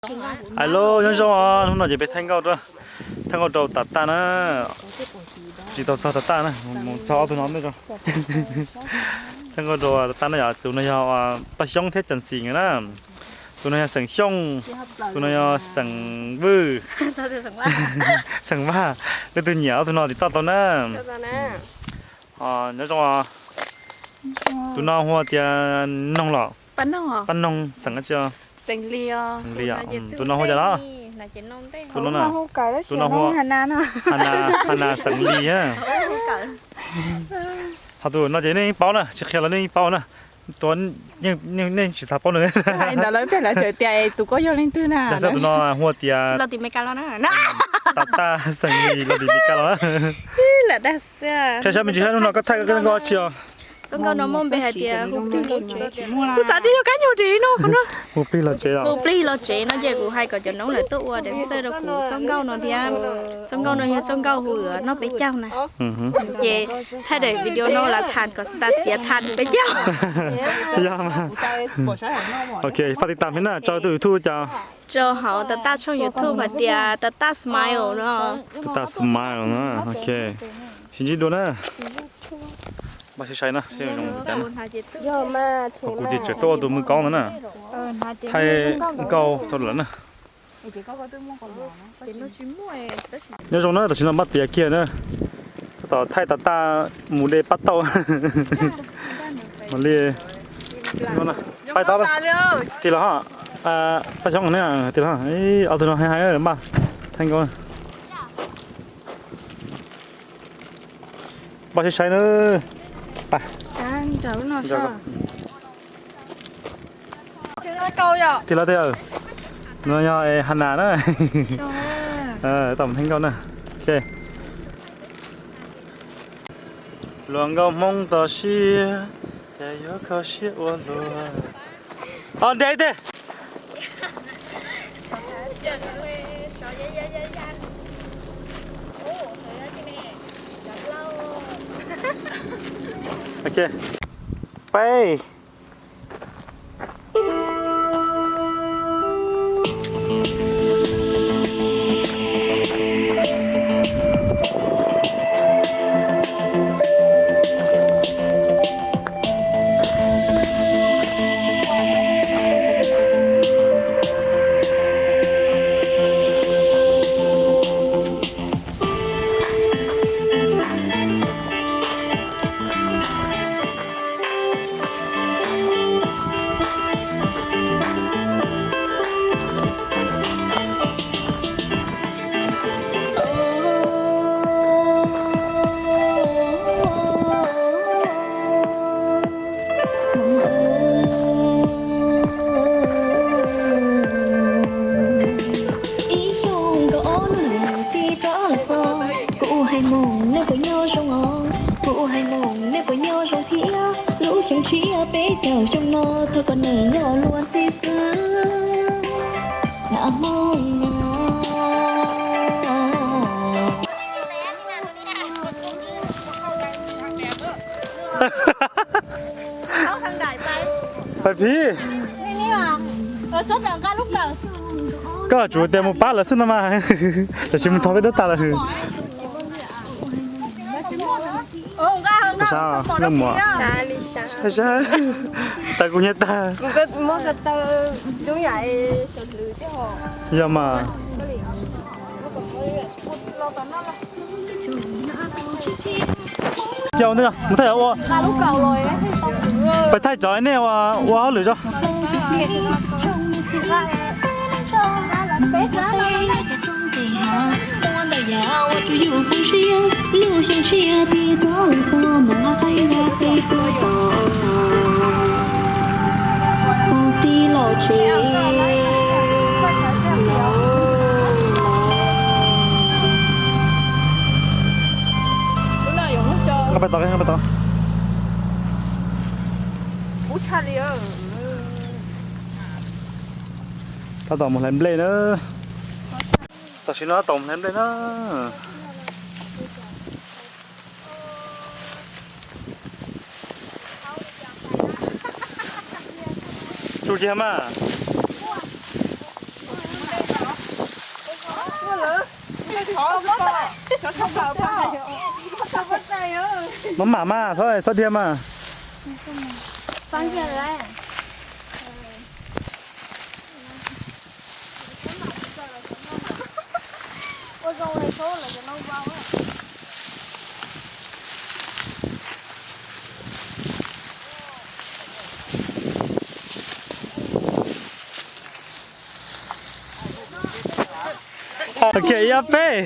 Hello, nyob zoo os, hnub no ces peb thaij nkauj, thaij nkauj rau Tam Taj na. Tsis tau txog Tam Taj na, mus txog ob tug no ntej tso. Thaij nkauj rau Tam Taj na yom, tus no yog Paj Xyoob thiab Cam Xis nkawd na. Tus no yog Xeem Xyooj, tus no yog Xeem Vwj, Xeem Vaj, leej twg nyiam ob tug no tim toj tau na. Nyob zoo, tus no hu tias Noog los? Paj Noog, xeem dab tsi? Xeem Lis. Tus no hu cas no? Tus no, tus no hu Hana, Hana Xeem Lis. Ho tus no ces nej yeej paub na, tsis qhia los nej yeej paub na. Tua, nej tsis xav paub nws. Ntawd lawv pem lawv tseem tias tus koj yog leej twg na. Tus no hu tias Tam Taj Xeem Lis los tim Meskas los na. Qhia saib me ntsis, hnub no koj thaij koj nkauj tsi os? Txoj nkauj no muaj npe hais tias hu plig los tsev. Kuv xav tias yog kab nyuag dev no. Hu plig los tsev os. Hu plig los tsev no ces kuv hais kom cov noob lawv tuaj ua dev xawj rau kuv txoj nkauj no thiab. Txoj nkauj no yog txoj nkauj hu noj peb caug na. Ces thaij daim video no los tham kom xav tas txiav tham peb caug. Yog mas. Ok, faj tiv tam thiab na, tso tus YouTube cas? Tso hauv Tam Taj tshooj YouTube hais tias Tam Taj Smile no. Tam Taj Smile na, ok. Sib ntsib dua na. Npaj sai sai na, seb zoo li cas na. Kuv ces tseem tuaj ua tus mws koob ntawd na. Thaij nkauj rau lawm na. Nyob zoo na, tam sim no npaj tiav kiag na. Tab tom thaij Tam Taj mus de pab tauj. Mam li, pab tau, tig los ho, Paj Xyoob ne, tig los ho, ob tug no hais hais npaj thaij nkauj. Npaj sai sai na. Tig los tiag, no yog Hana na. Tau mus thaij nkauj na. Luag nkauj Hmoob toj siab, cas yuav kho siab ua luag. Os, nres ib teg. Ok, peb. Ib xyoos nkaus ob hnub lwm tis rov los txog, kuv ua hais mus nej puas nyob zoo os, kuv ua hais mus nej puas nyob zoo thiab. Lub xyoo tshiab peb caug xyoo no thov kom nej nyob luag ntxhi xwb. Pais phiv. Koj tsuas tias mus pab lawv xwb no mas. Tam sim mus thov peb dab tas lawm. Ua sab leej muam. Tas kuv nyiam tag. Yog mas. Yog ntej mus thaij ua. Pais thaij cov nej ua hauj lwm tso. Pais tod, pais tod. Tab tom mus hlais nplej na. Tam sim no tab tom mus hlais nplej na. Tsuj kiag mas. Maj mam mas, txhob, txhob dhia mas. Kiag ib ob peb.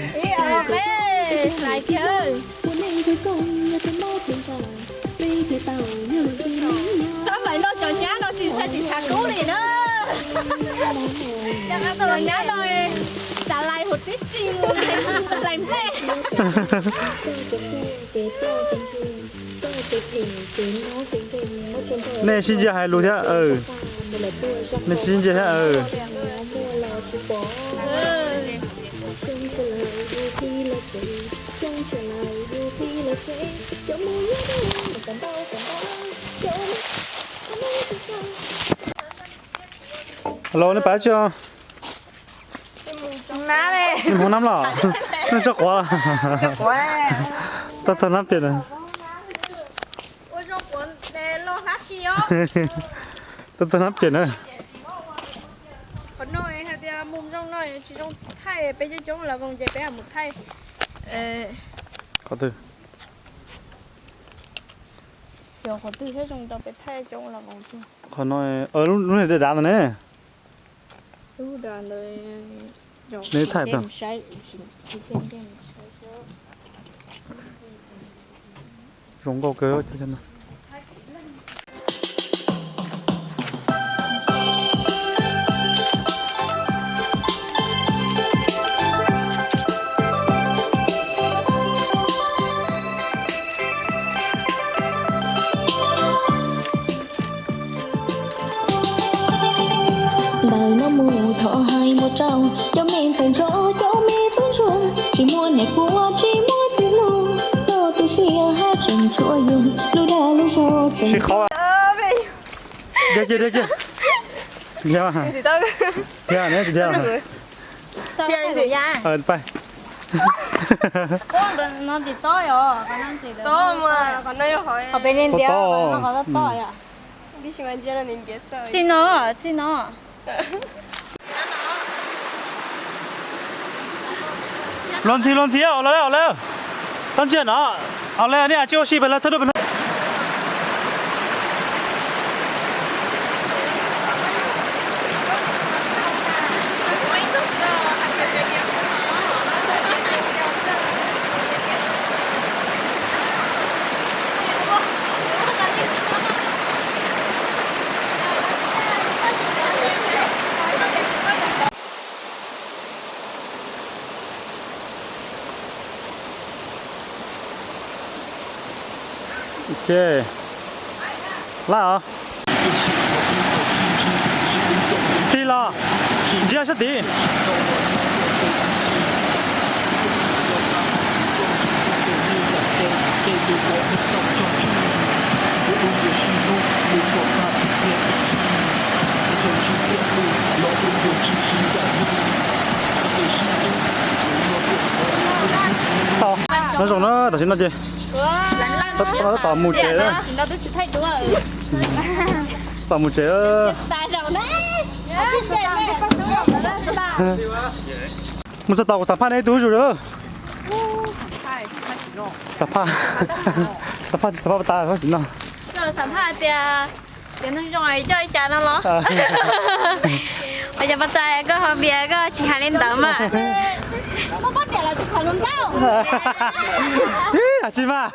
Txhob mus noj cov nyab no tsis txhais tis tshav kub li na. Cov nyab no xav lais huv tib si, lais nplej. Nej sib ntsia hais lus thiab. Nej sib ntsia thiab. Los nej pab tsi? Hmoov nab los? Nej tso quav los? Tau txog nab piam na. Tau txog nab piam na. Qhov no hais tias mus zoo no tsis zoo thaij, peb coob coob los voos ces peb mus thaij. Qhov twg? Qhov twg thiab zoo rau peb thaij coob los voos. Qhov no, lub niag dav dav ntawd ne. Nws thaij tau. Zoo nkauj kawg cov no. Ntawm no mus thov hais mus rau cov me ntxhais ntsuag, cov me tub ntsuag, tsis muaj niam pua tsis muaj txiv hluas, txoj tu siab haj tseem tshuav yus, lub dag lub zog tseem. Dhia kiag, dhia kiag. Dhia, dhia, dhia. Tsis no, tsis no. Los ntxhi, los ntxhi, los lawm, los lawm. Txhob ntsia no, los lawm, nej tsis ua si pem lawm, thawj dua pem no. Ok, laj os. Tig los, ntsia sab tid. Nyob zoo na, tam sim no ces tab tom mus tsev, tab tom mus tsev. Mus txog tom kuv xam phaj nej ib tug zuj zus. Xam phaj, xam phaj, xam phaj tas tab sim no. Xam phaj tias, tias neeg zoo coj li cas no los? Ua cas pas tas koj ho npias koj tsis hais li ntawd mas. Ib yam tsis mas.